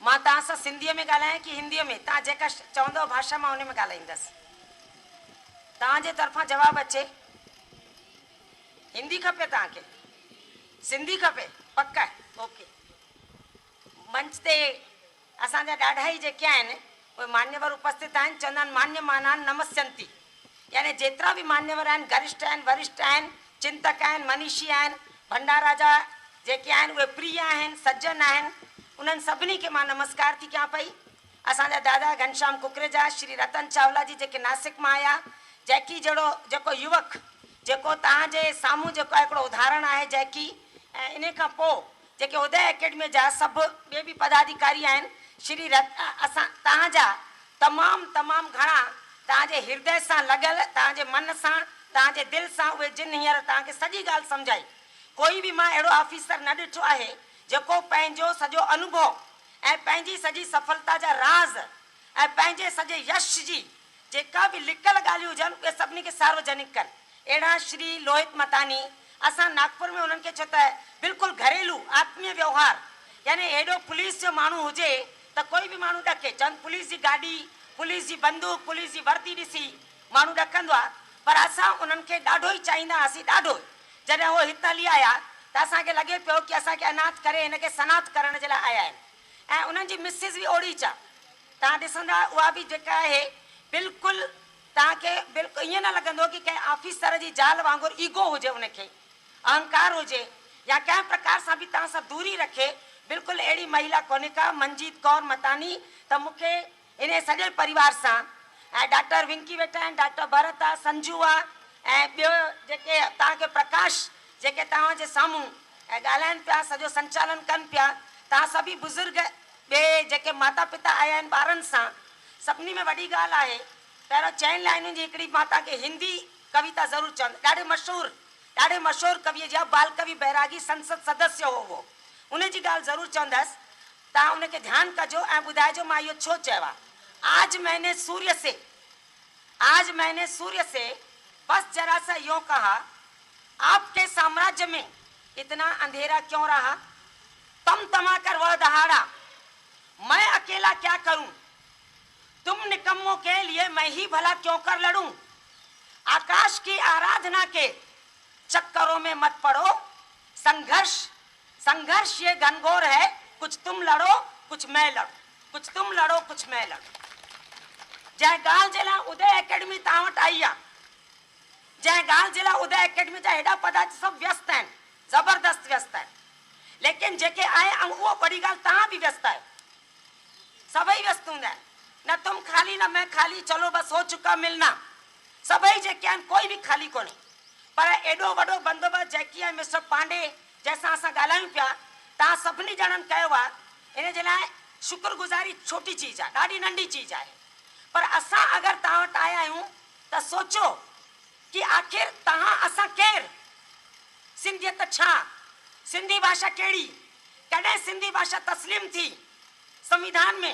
مان توهان سان سنڌيء ۾ ڳالهايان ڪي هنديء ۾؟ توهان جيڪا چوندؤ ڀاشا مان ان ۾ ڳالهائيندس. توهان جي طرفان جواب اچي. هندي کپي توهان کي؟ سنڌي کپي؟ پڪ؟ اوڪي. منچ تي اسان جا ڏاڍا ئي جيڪي آهن اهي مانيور اپسٿت آهن. چوندا آهن مانيمانان نمسينتي، يعني جيترا به مانيور آهن، گرشٺ آهن، ورشٺ آهن، چنتڪ آهن، منيشي آهن، ڀنڊارا جا جيڪي آهن اهي پريه آهن، سجن آهن، انهن سڀني کي مان نمسڪار ٿي ڪيان پئي. اسان جا دادا گهنشام ڪڪريجا، شري رتن چاولا جي جيڪي ناسڪ مان آيا، جيڪي جهڙو جيڪو يوڪ جيڪو توهان جي سامهون جيڪو آهي هڪڙو اداهرڻ آهي جيڪي، ۽ انهي کان پوء جيڪي ادي اڪيڊميء جا سڀ ٻئي به پداڌيڪاري آهن، شري رت اسان توهان جا تمام تمام گهڻا توهان جي هردي سان لڳل، توهان جي من سان، توهان جي دل سان اهي جن هينئر توهان کي سڄي ڳالهه سمجهائي. ڪوئي به مان اهڙو آفيسر نه ڏٺو آهي جيڪو پنهنجو سڄو انوڀو ۽ پنهنجي سڄي سڦلتا جا راز ۽ پنهنجي سڄي يش جي جيڪا به لڪل ڳالهيون هجن اهي سڀني کي ساروجنڪ ڪن. اهڙا شري لوهت متاني اسان ناگپور ۾ انهن کي ڇو ته بلڪل گهريلو آتميه ويوهار يعني هيڏو پوليس جو ماڻهو هجي ته ڪوئي به ماڻهو ڏڪي، چون پوليس جي گاڏي، پوليس جي بندوق، پوليس جي وردي ڏسي ماڻهو ڏڪندو آ پر اسان انهن کي ڏاڍو ئي چاهيندا هئاسين ڏاڍو ئي. جڏهن هو هت هلي آيا ته اسان کي لڳي پيو ڪي اسان کي اناٿ ڪري هن کي سناٿ ڪرڻ جي لاء آيا آهن ۽ انهن جي مسز به اوڙي چا توهان ڏسندا اها به جيڪا آهي بلڪل توهان کي بلڪل ائين نه لڳندو ڪي ڪنهن آفيسر جي زال وانگر ايگو هجي ان کي اهنڪار هجي يا ڪنهن پرڪار سان به توهان سان دوري رکي بلڪل اهڙي مهيلا ڪونهي ڪا منجيت ڪور متاني ته مون کي انهي سڄي پريوار سان ۽ ڊاڪٽر ونڪي ويٺا آهن ڊاڪٽر ڀرت آ سنجو آ ۽ ٻيو جيڪي توهان کي پرڪاش جيڪي توهان جي سامهون ۽ ڳالهائن پيا سڄو سنچالن ڪن پيا توهان سڀئي بزرگ ٻئي جيڪي ماتا پتا آيا آهن ٻارن سان سڀني ۾ وڏي ڳالهه آهي پهريون چئن لائنن جي هڪڙي مان توهان کي هندي ڪويتا ضرور چوندس ڏاڍي مشهور ڏاڍي مشهور ڪويء جي آهي بال ڪوي بيراگي سنسد سدسيه هو اهو ان جي ڳالهه ضرور چوندس توهان ان کي ڌيان ڪجو ۽ ٻڌائجو مان اهو ڇو چيو آهي آج مين ني سوريه سي آج مين ني سوريه سي بس ذرا سا يون ڪها آپ ڪي سامراجيه مين اتنا انڌيرا ڪيون رها تم تما ڪر وه دهاڙا مين اڪيلا ڪيا ڪرون تم نڪمو ڪي ليي مين هي ڀلا ڪيون ڪر لڙون آڪاش ڪي آراڌنا ڪي چڪرون مين مت پڙو سنگهرش سنگهرش يي گهنگهور هي ڪجهه تم لڙو ڪجهه مين لڙون ڪجهه تم لڙو ڪجهه مين لڙون جنهن ڳالهه جي لاء ادي اڪيڊمي توهان وٽ آئي آ جنهن ڳالهه جي لاء ادي اڪيڊمي جا هيڏا پداڌ سڀ ويست آهن زبردست ويست آهن ليڪن جيڪي آهي ۽ اهو وڏي ڳالهه توهان به ويست آهيو سڀئي ويست هوندا آهن نه تم خالي نه مين خالي چلو بس هو چڪا ملنا سڀئي جيڪي آهن ڪوئي به خالي ڪونهي پر ايڏو وڏو بندوبست جيڪي ۽ مسٽر پانڊي جنهن سان اسان ڳالهايون پيا توهان سڀني ڄڻن ڪيو آهي ان جي لاء شڪر گذاري ڇوٽي چيز آهي ڏاڍي ننڍي چيز آهي پر اسان اگر توهان وٽ آيا آهيون ته سوچو ڪي آخر توهان اسان ڪير؟ سنڌيت ڇا؟ سنڌي ڀاشا ڪهڙي؟ ڪڏهن سنڌي ڀاشا تسليم ٿي سنويڌان ۾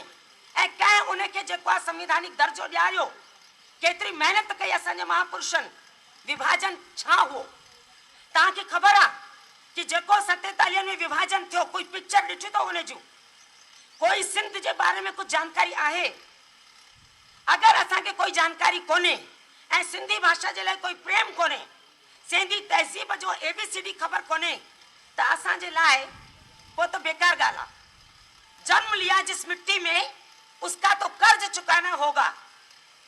۽ ڪنهن ان کي جيڪو آهي سنويڌانڪ درجو ڏياريو؟ ڪيتري محنت ڪئي اسان جي مهاپرشن؟ وڀاجن ڇا هئو؟ توهان کي خبر آ ڪي جيڪو ستيتاليهن ۾ وڀاجن ٿيو ڪوئي پڪچر ڏٺي اٿو ان جون؟ ڪوئي سنڌ جي باري ۾ ڪجهه جانڪاري آهي؟ اگر اسان کي ڪوئي جانڪاري ڪونهي ۽ سنڌي ڀاشا جي لاء ڪوئي پريم ڪونهي، سنڌي تهذيب جو اي بي سي ڊي خبر ڪونهي ته اسان جي لاء پوء ته بيڪار ڳالهه آ. جنم ليا جس مٽي ۾ اس ڪا تو قرض چڪانا هوگا،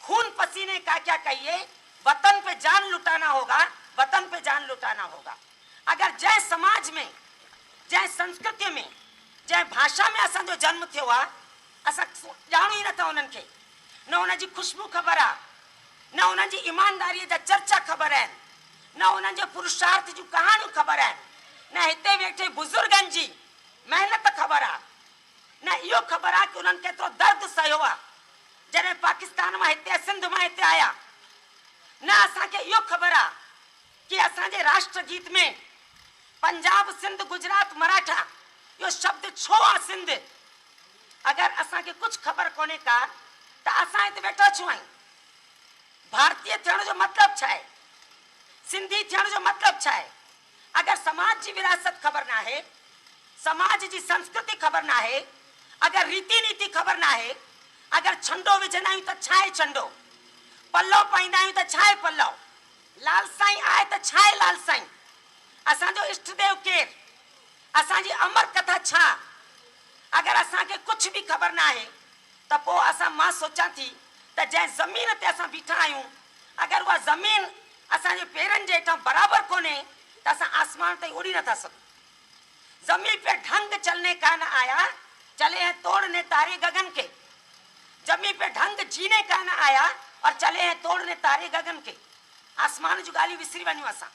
خون پسيني ڪا ڪيا ڪهيي، وطن پي جان لٽانا هوگا، وطن پي جان لٽانا هوگا. اگر جنهن سماج ۾، جنهن سنسڪرتي ۾، جنهن ڀاشا ۾ اسان جو جنم ٿيو آ، اسان ڄاڻون ئي نٿا انهن کي، نه انهن جي خوشبو خبر آ، نه انهن جي ايمانداريء جا چرچا خبر آهن، نه انهن جي پرشارٿ جون ڪهاڻيون خبر آهن، نه هتي ويٺي بزرگن جي محنت خبر آ، نه اهو خبر آ ڪي انهن ڪيترو درد سهيو آ، جڏهن پاڪستان مان هتي سنڌ مان هتي آيا، نه اسان کي اهو خبر آ ڪي اسان جي راشٽر گيت ۾ پنجاب، سنڌ، گجرات، مراٺا اهو شبد ڇو آ سنڌ؟ اگر اسان کي ڪجهه خبر ڪونهي ڪا ته اسان هت ويٺا ڇو آهيون؟ ڀارتيه ٿيڻ جو مطلب ڇا آهي؟ سنڌي ٿيڻ جو مطلب ڇا آهي؟ اگر سماج جي وراثت خبر ناهي، سماج جي سنسڪرتي خبر ناهي، اگر ريتي نيتي خبر ناهي، اگر ڇنڊو وجهندا آهيون ته ڇا آهي ڇنڊو؟ پلو پائيندا آهيون ته ڇا آهي پلو؟ لال سائين آهي ته ڇا آهي لال سائين؟ اسان جو اشٽ ديو ڪير؟ اسان جي امر ڪٿا ڇا؟ اگر اسان کي ڪجهه به خبر ناهي ته پوء اسان مان سوچان ٿي ته جنهن زمين تي اسان بيٺا آهيون اگر اها زمين اسان جي پيرن جي هيٺان برابر ڪونهي ته اسان آسمان تائين اڏي نٿا سگهون. زمين پي ڍنگ چلني ڪا نه آيا، چلي هين توڙني تاري گگن کي. زمين پي ڍنگ جيني ڪا نه آيا اور چلي هين توڙني تاري گگن کي. آسمان جون ڳالهيون وسري وڃون اسان،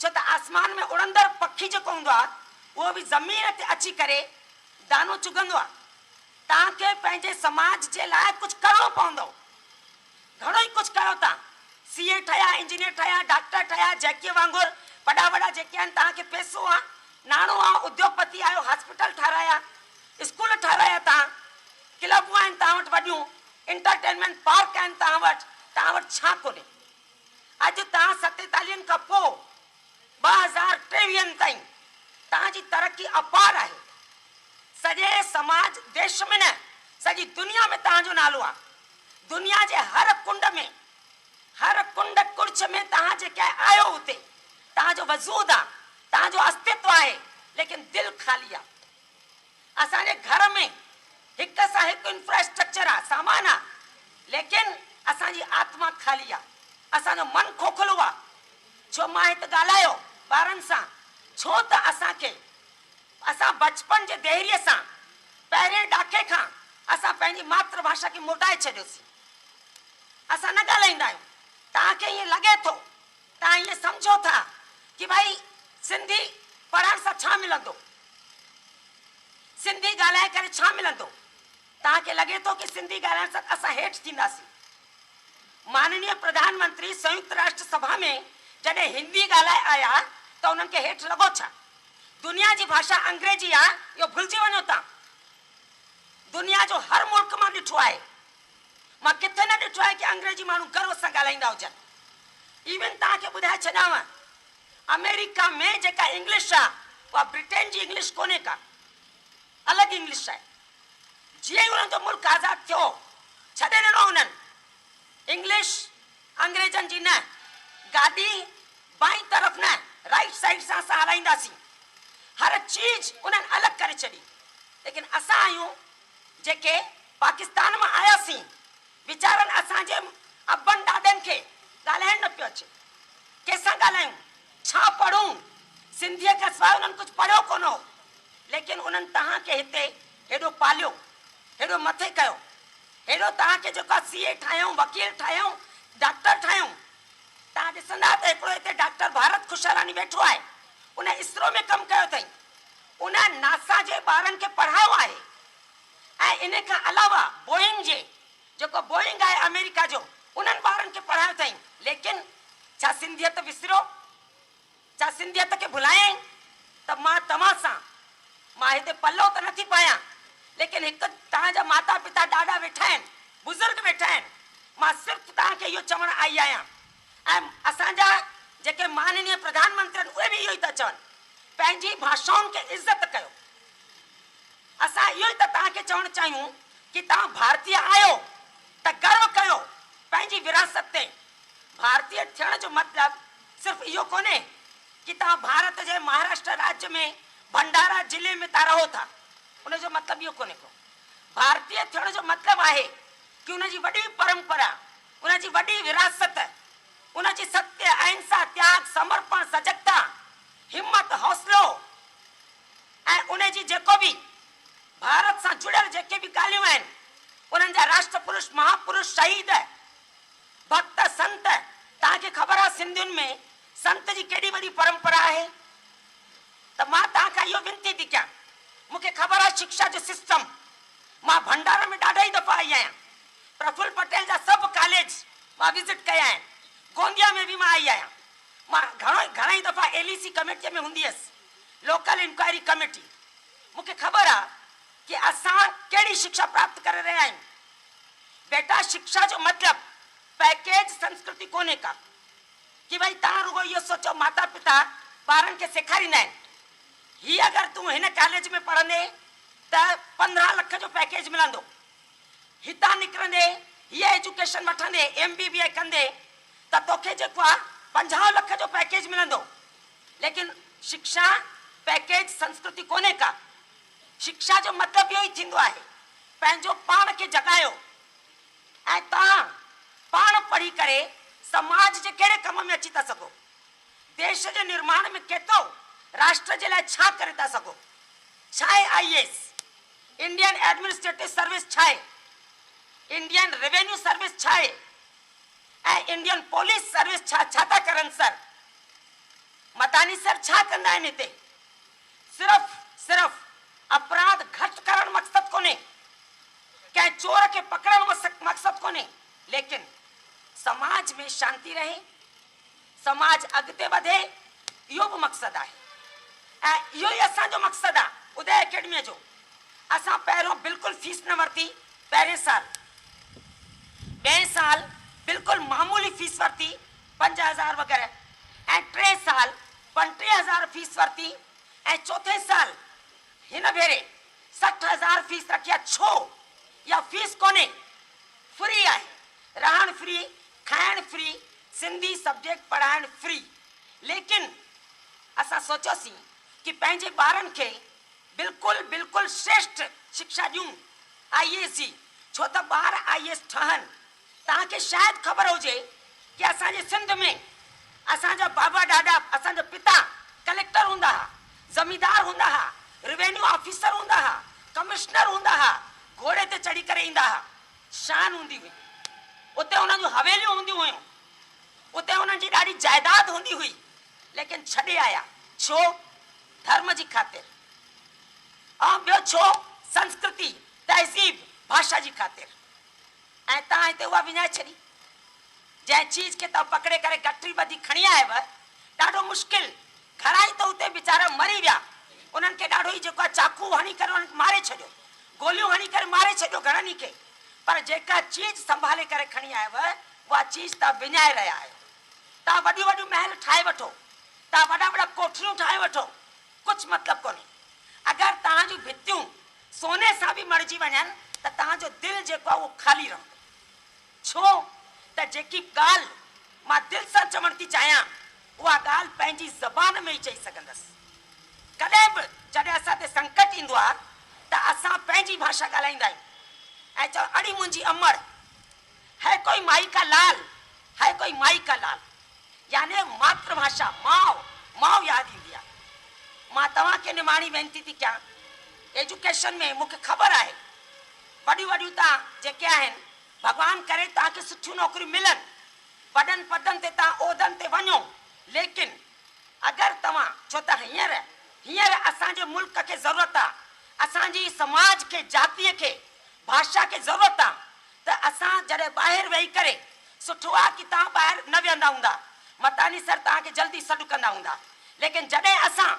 ڇو ته آسمان ۾ اڙندڙ پکي جيڪو هوندو آهي اهو به زمين تي اچي ڪري دانو چڳندو آهي. توهان کي پنهنجي سماج جي لاء ڪجهه ڪرڻو پوندو. گهڻو ئي ڪجهه ڪيو توهان. سي اي ٺهيا، انجنيئر ٺهيا، ڊاڪٽر ٺهيا، جيڪيء وانگر وڏا وڏا جيڪي آهن توهان کي پئسو آ، ناڻو آ، اديوگپتي آهيو، هاسپيٽل ٺهرايا، اسڪول ٺهرايا توهان، ڪلبون آهن توهان وٽ وڏيون، انٽرٽينمينٽ پارڪ آهن توهان وٽ، توهان وٽ ڇا ڪونهي؟ اڄ توهان ستيتاليهن کان پوء 2023 تائين توهان جي ترقي اپار آهي. سڄي سماج، ديش ۾ نه سڄي دنيا ۾ توهان جو نالو آ. دنيا جي هر ڪنڊ ۾، هر ڪنڊ ڪڙڇ ۾ توهان جيڪي آهيو اتي توهان جو وجود آ، توهان جو استتو آهي، ليڪن دل خالي آ. اسان جي گهر ۾ هڪ سان هڪ انفراسٽرڪچر آ، سامان آ، ليڪن اسان جي آتما خالي آ، اسان جو من کوکلو آ. ڇو مان هت ڳالهايو ٻارن سان، ڇو ته اسان کي اسان بچپن جي دهريء سان پهرين ڏاڪي کان اسان پنهنجي ماتر ڀاشا کي مٽائي ڇڏيوسين. اسان نه ڳالهائيندا آهيون. توهان کي ائين لڳي ٿو، توهان ائين سمجهو ٿا ڪي ڀائي سنڌي پڙهڻ سان ڇا ملندو؟ سنڌي ڳالهائي ڪري ڇا ملندو؟ توهان کي لڳي ٿو ڪي سنڌي ڳالهائڻ سان اسان هيٺ ٿينداسين. ماننيه پرڌان منتري سنيڪت راشٽر سڀا ۾ جڏهن هندي ڳالهائي آيا ته انهن کي هيٺ لڳو ڇا؟ دنيا جي ڀاشا انگريزي آ اهو ڀلجي وڃو تان. دنيا جو هر ملڪ مان ڏٺو آهي. مان ڪٿي نه ڏٺو آهي ڪي انگريزي ماڻهو گرو سان ڳالهائيندا هجن. ايون توهان کي ٻڌائي ڇڏيانو آمريڪا ۾ جيڪا انگلش آ اها برٽين جي انگلش ڪونهي ڪا. الڳ انگلش آهي. جيئن ئي انهن جو ملڪ آزاد ٿيو ڇڏي ڏنو انهن انگلش انگريزن جي نه، گاڏي بائين طرف نه رائيٽ سائيڊ سان اسان هلائينداسين. هر چيز انهن الڳ ڪري ڇڏي. ليڪن اسان آهيون جيڪي پاڪستان مان آياسين، ويچارن اسان جي ابن ڏاڏن کي ڳالهائڻ نه پيو اچي. ڪنهن سان ڳالهايون؟ ڇا پڙهون؟ سنڌيء کان سواء انهن ڪجهه پڙهيو ڪونه هو. ليڪن انهن توهان کي هتي هيڏو پاليو، هيڏو مٿي ڪيو، هيڏو توهان کي جيڪو آهي سي اي ٺاهيائون، وڪيل ٺاهيائون، ڊاڪٽر ٺاهيائون. توهان ڏسندا ته هڪڙو هتي ڊاڪٽر ڀارت خوشحالاڻي ويٺو آهي، ان اسرو ۾ ڪم ڪيو اٿئي، ان ناسا جي ٻارن کي پڙهايو آهي ۽ ان کان علاوه بوئنگ جي جيڪو بوئنگ آهي آمريڪا جو انهن ٻارن کي پڙهايو اٿئي. ليڪن ڇا سنڌيت وسريو؟ ڇا سنڌيت کي ڀلايائين ته مان توهان سان مان هتي پلو ته نٿي پايان ليڪن هڪ توهان جا ماتا پتا ڏاڏا ويٺا آهن بزرگ ويٺا آهن مان صرف توهان کي اهو چوڻ آئي آهيان ۽ اسان جا جيڪي ماننيه پرڌان منتري آهن اهي به اهو ئي ٿا چون پنهنجي ڀاشائن کي عزت ڪيو اسان اهو ئي ته توهان کي چوڻ چاهيون ڪي توهان ڀارتيه آهيو ته گرو ڪيو پنهنجي وراثت تي ڀارتيه ٿيڻ جو مطلب صرف اهو ڪونهي ڪي توهان ڀارت جي مهاراشٽر راجيه ۾ ڀنڊارا ضلعي ۾ توهان رهو ٿا ان جو مطلب اهو ڪونهي ڪو. ڀارتيه ٿيڻ جو مطلب آهي ڪي ان جي وڏي پرمپرا، ان جي وڏي وراثت، ان جي ستيه، اهنسا، تياڳ، سمرپڻ، سجڳتا، همت، حوصلو ۽ ان جي جيڪو به ڀارت سان جڙيل جيڪي به ڳالهيون آهن انهن جا راشٽر پرش، مهاپرش، شهيد، ڀڳت، سنت، توهان کي خبر آهي سنڌين ۾ سنت جي ڪيڏي وڏي پرمپرا آهي ته مان توهان کان اهو وينتي ٿي ڪيان مون کي خبر آهي شڪشا جو سسٽم مان ڀنڊارا ۾ ڏاڍا ئي دفعا آئي آهيان پرفل پٽيل جا سڀ ڪاليج مان وزٽ ڪيا آهن گونديا ۾ به مان آئي آهيان مان گهڻو گهڻا ئي دفعا ايل اي سي ڪميٽيء ۾ هوندي هيس لوڪل انڪوائري ڪميٽي مون کي خبر آهي ڪي اسان ڪهڙي شڪشا پراپت ڪري رهيا آهيون بيٽا شڪشا جو مطلب پيڪيج سنسڪرتي ڪونهي ڪا ڪي ڀئي توهان رڳو اهو سوچو ماتا پتا ٻارن کي سيکاريندا آهن هي اگر تون هن ڪاليج ۾ پڙهندين ته 15 لک جو پيڪيج ملندو. هتان نڪرندي هيء ايجوڪيشن وٺندي ايم بي بي اي ڪندي ته توکي جيڪو آ 50 لک جو پيڪيج ملندو. ليڪن شڪشا پيڪيج سنسڪرتي ڪونهي ڪا. شڪشا جو مطلب اهو ئي ٿيندو آهي پنهنجو پاڻ کي جڳايو ۽ توهان پاڻ پڙهي ڪري سماج جي ڪهڙي ڪم ۾ اچي ٿا سگهو. ديش جي نرماڻ ۾ ڪيترو راشٽر جي لاء ڇا ڪري ٿا سگهو. ڇا آهي I A S? Indian administrative service ڇا آهي؟ انڊين ريونيو سروس ڇا آهي؟ ۽ انڊين پوليس سروس ڇا ڇا ٿا ڪرن سر؟ متاني سر ڇا ڪندا آهن هتي؟ صرف صرف اپراڌ گهٽ ڪرڻ مقصد ڪونهي، ڪنهن چور کي پڪڙڻ مقصد ڪونهي، ليڪن سماج ۾ شانتي رهي، سماج اڳتي وڌي اهو به مقصد آهي ۽ اهو ئي اسان جو مقصد آهي ادي اڪيڊميء جو. اسان پهريون بلڪل فيس نه ورتي پهرين سال، ٻئين سال بلڪل معمولي فيس ورتي 5000 وغيره ۽ ٽئين سال 35,000 فيس ورتي ۽ چوٿين سال هن ڀيري 60,000 فيس رکي آهي. ڇو؟ اها فيس ڪونهي، فري آهي، رهڻ فري، کائڻ فري، سنڌي سبجيڪٽ پڙهائڻ فري. ليڪن اسان سوچيوسين ڪي پنهنجي ٻارن کي بلڪل بلڪل شريشٺ شڪشا ڏيون آء اي ايس جي، ڇو ته ٻار آء اي ايس ٺهن. توهان کي شايد خبر هجي ڪي اسان جي سنڌ ۾ اسان جا بابا ڏاڏا اسان جا پتا ڪليڪٽر هوندا ها، زميندار هوندا ها، روينيو آفيسر هوندا ها، ڪمشنر هوندا ها، گهوڙي تي چڙهي ڪري ايندا ها، شان هوندي هئي. اتي انهن جون حويليون هونديون هيون، اتي انهن جي ڏاڍي جائداد هوندي هئي، ليڪن ڇڏي آيا. ڇو؟ ڌرم جي خاطر. ۽ ٻيو ڇو؟ سنسڪرتي، تهذيب، ڀاشا جي خاطر. ۽ توهان هتي اها وڃائي ڇڏي. جنهن چيز کي توهان پڪڙي ڪري گٺري ٻڌي کڻي آيو، ڏاڍو مشڪل. گهڻا ئي ته اتي ويچارا مري ويا. انهن کي ڏاڍو ئي جيڪو آهي چاقو هڻي ڪري انهن کي ماري ڇڏيو. گوليون هڻي ڪري ماري ڇڏيو گهڻن ئي کي. پر جيڪا چيز سنڀالي ڪري کڻي آيو، اها چيز توهان وڃائي رهيا آهيو. توهان وڏيون وڏيون محل ٺاهي وٺو، توهان وڏا وڏا ڪوٺڙيون ٺاهي وٺو، ڪجهه مطلب ڪونهي. اگر توهان جون ڀتيون سوني سان به مڙهجي وڃن ته توهان جو دل جيڪو آهي اهو خالي رهندو. ڇو ته جيڪي ڳالهه مان دل سان چوڻ ٿي چاهيان اها ڳالهه پنهنجي زبان ۾ ئي چئي سگهندس. ڪڏهن به جڏهن اسان تي سنڪٽ ايندو آهي ته اسان پنهنجي ڀاشا ڳالهائيندا آهيون ۽ چئون اڙي منهنجي امڙ، هي ڪوئي مائي ڪا لال، هي ڪوئي مائي ڪا لال. يعني ماتر ڀاشا، ماء، ماء ياد ايندي آهي. مان توهان کي نماڻي وينتي ٿي ڪيان، ايجوڪيشن ۾ مون کي خبر آهي وڏيون وڏيون توهان جيڪي آهن، ڀڳوان ڪري توهان کي سٺيون نوڪريون ملن، وڏن پدن تي توهان عهدن تي وڃو، ليڪن اگر توهان، ڇو ته هينئر، هينئر اسان جي ملڪ کي ضرورت آ، اسان جي سماج کي، جاتيء کي، ڀاشا کي ضرورت آ ته اسان جڏهن ٻاهر ويهي ڪري، سٺو آ ڪي توهان ٻاهر نه ويهندا هوندا، متاني سر توهان کي جلدي سڏ ڪندا هوندا، ليڪن جڏهن اسان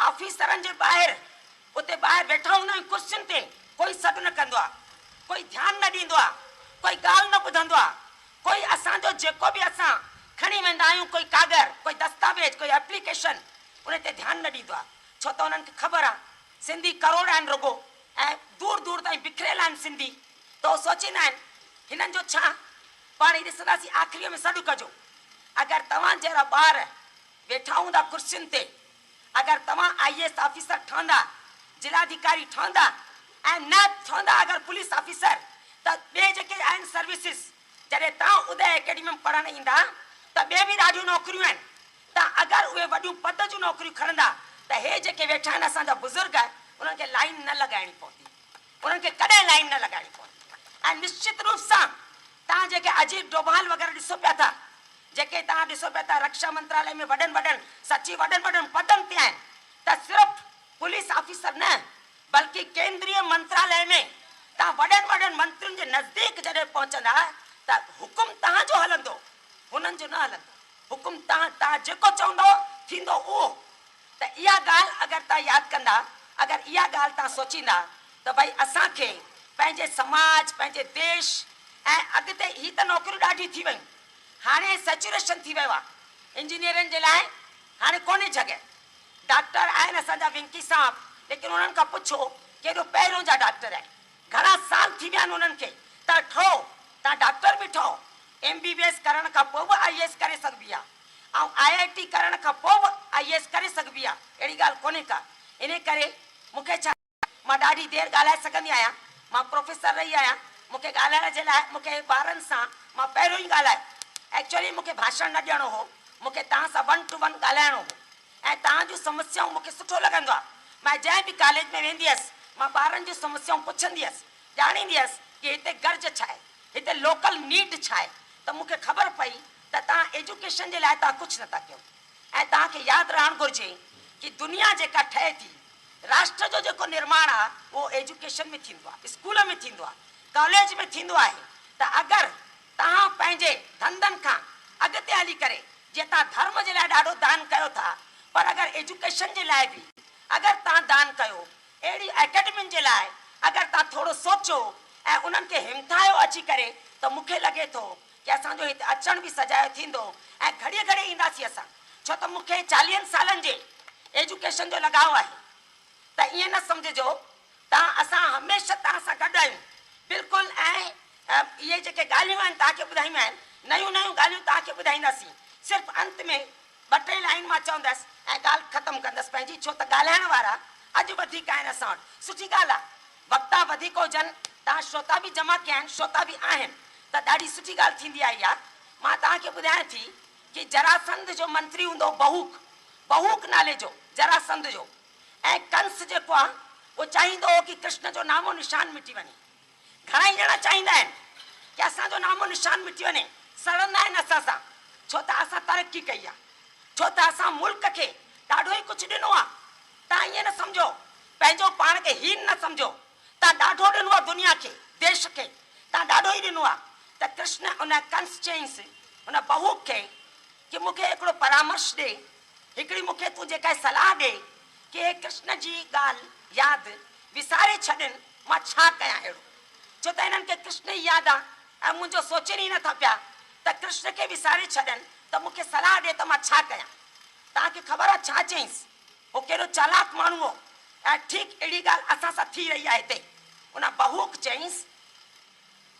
آفيسرن جي ٻاهر اتي ٻاهر ويٺا هوندا آهيون ڪرسين تي، ڪوئي سڏ نه ڪندو آ، ڪوئي ڌيان نه ڏيندو آ، ڪوئي ڳالهه نه ٻڌندو آ، ڪوئي اسان جو جيڪو به اسان کڻي ويندا آهيون ڪوئي ڪاڳر، ڪوئي دستاويز، ڪوئي ايپليڪيشن ان تي ڌيان نه ڏيندو آ، ڇو ته انهن کي خبر آ سنڌي ڪروڙ آهن رڳو ۽ دور دور تائين بکريل آهن سنڌي ته هو سوچيندا آهن هنن جو ڇا؟ پاڻ ئي ڏسنداسين آخريء ۾ سڏ ڪجو. اگر توهان جهڙا ٻار ويٺا هوندا ڪرسين تي، اگر توهان آء اي ايس آفيسر ٺهندا، ضلعاڌيڪاري ٺهندا ۽ نه ٺهندا اگر پوليس آفيسر ته ٻئي جيڪي آهن سروسز جڏهن توهان ادي اڪيڊمي ۾ پڙهڻ ايندا ته ٻئي به ڏاڍيون نوڪريون آهن ته اگر اهي وڏيون پد جون نوڪريون کڻندا ته هي جيڪي ويٺا آهن اسان جا بزرگ انهن کي لائين نه لڳائڻي پوندي. انهن کي ڪڏهن لائين نه لڳائڻي پوندي ۽ نشچت روپ سان توهان جيڪي اجيت ڊوڀال وغيره ڏسو پيا ٿا، جيڪي توهان ڏسو پيا ٿا رڪشا منتراليه ۾ وڏن وڏن سچي وڏن وڏن پدن تي آهن ته صرف پوليس آفيسر نه بلڪه ڪيندريه منتراليه ۾ توهان وڏن وڏن منترين جي نزديڪ جڏهن پهچندا ته حڪم توهان جو هلندو هنن جو نه هلندو حڪم توهان توهان جيڪو چوندؤ ٿيندو اهو. ته اها ڳالهه اگر توهان ياد ڪندا، اگر اها ڳالهه توهان سوچيندا ته ڀئي اسان کي پنهنجي سماج، پنهنجي ديش ۽ اڳتي هي ته نوڪريون ڏاڍيون ٿي ويون، هاڻي سيچوريشن ٿي ويو آهي، انجنيئرن جي لاء هاڻي ڪونهي جڳهه، ڊاڪٽر آهن اسان جا ونڪي صاحب ليڪن انهن کان پڇو ڪيڏو پهريون جا ڊاڪٽر آهن، گهڻا سال ٿي ويا آهن انهن کي. توهان ٺهو، توهان ڊاڪٽر به ٺهو. ايم بي بي ايس ڪرڻ کان پوء به آئي اي ايس ڪري سگهبي آهي ۽ آء آء ٽي ڪرڻ کان پوء به آئي اي ايس ڪري سگهبي آهي، اهڙي ڳالهه ڪونهي ڪا. انهي ڪري مون کي ڇا، مان ڏاڍي دير ڳالهائي سگهندي آهيان، مان پروفيسر رهي آهيان، مون کي ڳالهائڻ جي لاء مون کي ٻارن سان مان پهريون ئي ڳالهايو. ايڪچوئلي مون کي ڀاشڻ نه ڏيڻو هو، مون کي توهان سان ون ٽو ون ڳالهائڻو هو ۽ توهان جون سمسيائون مون کي سٺو لڳندو آهي. مان جنهن به ڪاليج ۾ ويندي هيس، مان ٻارن جون سمسيائون پڇندي هيس، ڄاڻيندي هيس ڪي هتي گهرج ڇا آهي، هتي لوڪل نيڊ ڇا آهي ته مون کي خبر پئي ته توهان ايجوڪيشن جي لاء توهان ڪجهه نٿا ڪيو ۽ توهان کي ياد رهڻ گهرجي ڪي دنيا جيڪا ٺهي ٿي، راشٽر جو جيڪو نرماڻ آهي اهو ايجوڪيشن ۾ ٿيندو آهي، اسڪول ۾ ٿيندو آهي، ڪاليج ۾ ٿيندو آهي ته اگر توهان پنهنجي ڌنڌن کان اڳتي هلي ڪري جيئن توهان ڌرم جي لاء ڏاڍو دان ڪيو ٿا پر اگر ايجوڪيشن جي لاء به اگر توهان دان ڪيو، اهڙي اڪيڊمين جي لاء اگر توهان ٿورو سوچو ۽ انهن کي همٿايو اچي ڪري ته مون کي لڳي ٿو ڪي اسان جو هتي اچڻ به سجايو ٿيندو ۽ گهڙيء گهڙيء اينداسين اسان ڇو ته مون کي چاليهن سالن جي ايجوڪيشن جو لڳاء آهي ته ائين نه سمجهجو ته اسان هميشه توهان سان گڏ آهيون بلڪل ۽ اهي جيڪي ڳالهيون آهن توهان کي ٻڌايون آهن نيون نيون ڳالهيون توهان کي ٻڌائينداسين صرف انت ۾ ٻه ٽي لائين مان چوندس ۽ ڳالهه ختم ڪندس پنهنجي ڇو ته ڳالهائڻ وارا اڄ وڌيڪ آهن اسان وٽ. سٺي ڳالهه آ وڪتا وڌيڪ هجن توهان شروتا به جمع ڪيا آهن شروتا به آهن ته ڏاڍي سٺي ڳالهه ٿيندي آ اها. مان توهان کي ٻڌايان ٿي ڪي جراسنڌ جو منتري هوندو هو بهوڪ بهوڪ نالي جو جراسنڌ جو ۽ ڪنس جيڪو آ اهو چاهيندو هو ڪي ڪرشن جو نام و نشان مٽي وڃي. گهڻا ئي ڄڻا چاهيندا آهن ڪي اسان جو نام و نشان مٽي وڃي، سڙندا آهن اسان سان ڇو ته اسان ترقي ڪئي آهي، ڇو ته اسان ملڪ کي ڏاڍو ئي ڪجهه ڏنو آهي. توهان ائين نه سمجهو، پنهنجو پاڻ کي هين نه سمجهو، توهان ڏاڍو ڏنو آهي دنيا کي، ديش کي، توهان ڏاڍو ئي ڏنو آهي. ته ڪرشن ان ڪنس چيائينس ان بهوڪ کي ڪي مون کي هڪڙو پرامرش ڏي، هڪڙي مون کي تون جيڪا صلاح ڏي ڪي هي ڪرشن جي ڳالهه ياد وساري ڇڏين، مان ڇا ڪيان اهڙو؟ ڇو ته هنن کي ڪرشن ئي ياد آ ۽ منهنجو سوچين ئي نٿا پيا ته ڪرشن کي وساري ڇڏين ته مون کي صلاح ڏي ته مان ڇا ڪيان؟ توهان کي خبر آ ڇا چيائينس؟ هو ڪيڏو چالاڪ ماڻهو هو ۽ ٺيڪ اهڙي ڳالهه اسان سان ٿي رهي آ هتي. ان بهوڪ چيائينس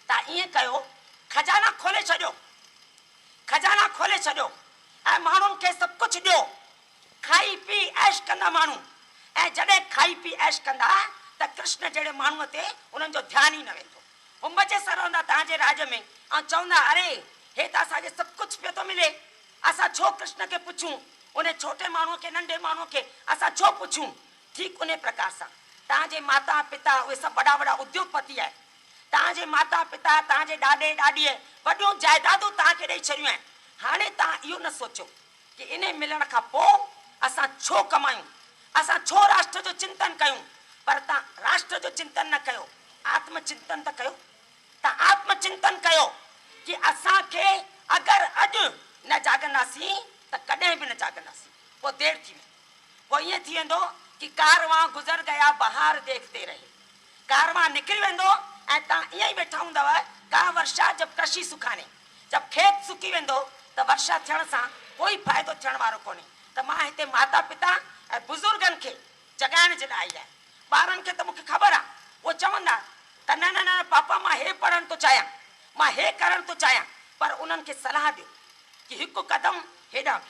ته ائين ڪيو خزانا کولي ڇڏيو، خزانا کولي ڇڏيو ۽ ماڻهن کي سڀ ڪجهه ڏيو. کائي پي عيش ڪندا ماڻهو ۽ جڏهن کائي پي عيش ڪندا ته ڪرشن جهڙي ماڻهوء تي انهن جو ڌيان ئي نه ويندو. هو مزي سان رهندا توهان جي راڄ ۾ ۽ چوندا اري هي ته اسان کي سڀ ڪجهه پيو ٿو ملي، اسان ڇو ڪرشن کي پڇون، انهي ڇوٽي ماڻهوء کي ننڍي ماڻهوء کي اسان ڇو پڇون. ٺيڪ انهي پرڪار سان توهان جي ماتا پتا اهي سڀ وڏا وڏا اديوگپتي آهن. توهان جي ماتا پتا توهان جي ڏاڏي ڏاڏيء وڏيون جائدادون توهان کي ڏئي ڇڏيون آهن. هاڻي توهان اهو نه سوچيو ڪي انهي ملڻ کان پوء اسان ڇو ڪمايون، اسان ڇو راشٽر جو چنتن ڪيون، پر تان راشٽر جو چنتن نه ڪيو، آتم چنتن ته ڪيو. تان آتم چنتن ڪيو ڪي اسان کي اگر اڄ نه جاڳنداسين ته ڪڏهن به نه جاڳنداسين، پوء دير ٿي ويندي. پوء ائين ٿي ويندو ڪي ڪاروان گذر گيا بهار ديکتي رهي. ڪاروان نڪري ويندو ۽ تان ائين ئي ويٺا هوندؤ، ڪا ورشا جب ڪرشي سکاني. جب کيت سڪي ويندو ته ورشا ٿيڻ سان ڪوئي فائدو ٿيڻ وارو ڪونهي ته مان هتي ماتا پتا ۽ بزرگن کي جڳائڻ جي لاء آئي آهيان. ٻارن کي ته مون کي خبر آ اهي چوندا ته نه نه نه پاپا مان هي پڙهڻ ٿو چاهيان مان هي ڪرڻ ٿو چاهيان پر انهن کي صلاح ڏيو ڪي هڪ قدم هيڏانهن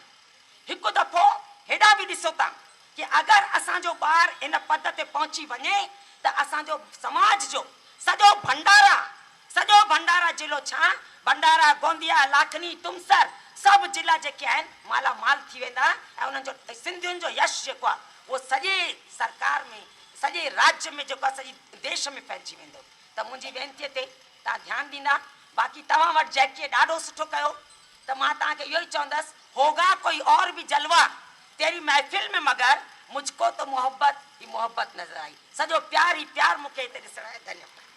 به هڪ دفعو هيڏانهن به ڏسو ٿا ڪي اگر اسان جو ٻار ان پد تي پهچي وڃي ته اسان جو سماج جو سڄو ڀنڊارا سڄو ڀنڊارا ضلعو ڇا ڀنڊارا، گونديا، لاکڻي، تمسر سڀ ضلعا جيڪي آهن مالا مال ٿي ويندا ۽ انهن جو سنڌين جو يش جيڪو آهي اهو سڄي سرڪار ۾ سڄي راجيه ۾ جيڪو آهي سڄي ديش ۾ ڦهلجي ويندو ته منهنجي وينتي تي توهان ڌيان ڏيندا باقي توهان وٽ جيڪي ڏاڍو سٺو ڪيو ته مان توهان کي اهو ئي چوندس هوگا ڪوئي اور ڀي جلوه تيري محفل ۾ مگر مجھ ڪو تو محبت ئي محبت نظر آئي سڄو پيار ئي پيار مون کي هتي ڏسڻ آيو ڌنيواد.